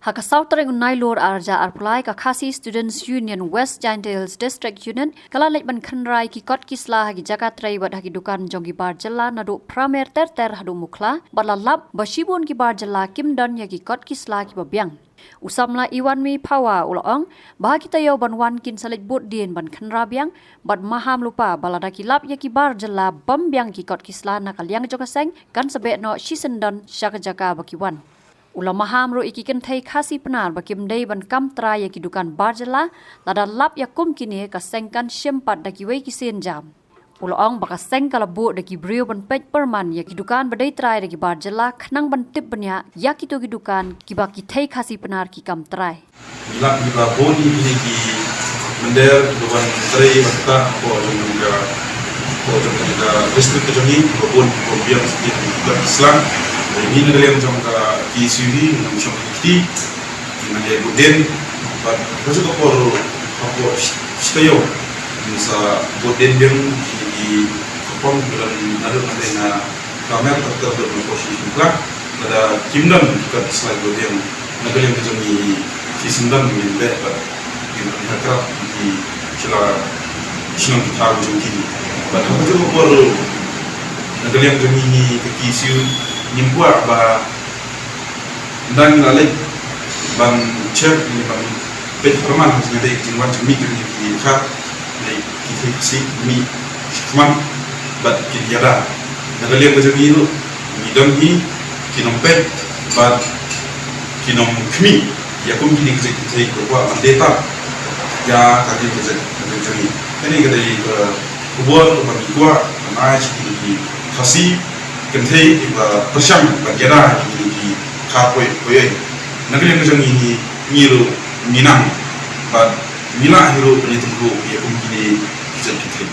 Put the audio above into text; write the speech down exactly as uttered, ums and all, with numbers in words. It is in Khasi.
Ha ka saw tarik u Nailur arhajar arphew lai, ka Khasi Students Union West Jaintia Hills District Unit ka la leit ban khynra ïa ki kot ki sla ha ki jaka trei bad ha ki dukan jong ki bar jylla naduh Pramer ter ter haduh Mukhla, bad la lap ba shibun ki bar jylla kim don ïa ki kot ki sla kiba biang. U samla Iwanmi Phawa u la ong ba ha ki taïew ban wan kin sa leit bud dien ban khynra biang, bad maham lypa ba lada ki lap ïa ki bar jylla bym biang ki kot ki sla na ka liang jong ka seng, kan sa beh noh shisyndon sha ka jaka ba ki wan. U la maham ruh ïa ki kynthei Khasi Pnar ba kim dei ban kam trai ïa ki dukan bar jylla, lada lap ïa kum kine ka seng kan shim pat da kiwei ki sienjam. U la ong ba ka seng ka la buh da ki briew ban peit pyrman ïa ki dukan ba dei trai da ki bar jylla khnang ban tip bniah ïa kito ki dukan kiba ki thei Khasi Pnar ki kam trai. Ngi lap ngi ba bun ïa kine ki mynder kiba wan trei ban tah hapoh jong ka, hapoh jong ka district ka jong ngi, kiba bun kiba biang sdang ki kot ki sla. Ngi na ka liang jong ka K S U hi ngi nang shong kti, ngi nang ïa bud dien, bad ha kajuh ka por hapoh shi taïew ngi sa bud dien biang ïa ki kyrpong kiba don naduh na Pramer ter ter haduh na Khasi Mukhla. Lada kim don ki kot ki sla kiba biang na ka liang ka jong ngi, shisyndon ngin beh bad ngin pynhakrat ïa ki sha la shnong ki thaw jong ki. Bad ha kajuh ka por ruh na ka liang jong ngi ka K S U ngim kwah ba ynda ngi la leit ban check ne ban peit pyrman ha jingïadei ka jingwan jingmih jong ngi ki dkhar, ne ki thei Khasi mih shakhmat bad kin ïada. Na ka liang ka jong ngi ruh ngi don hi kin ym peit bad kin ym khmih ïa kum kine ki jait ki thei kiba kwah ban dei tap ïa ka ri ka jait ka jong ngi. Kane ka dei ka khubor kaba ngi kwah ban ai sha kine ki Khasi kynthei kiba pyrshang ban ïada ïa kine ki dkhar poi poi. Na ka liang ka jong ngi hi ngi ruh ngi nang bad ngi lah hi ruh ban ïatynroi ïa kum kine ki jait ki thei.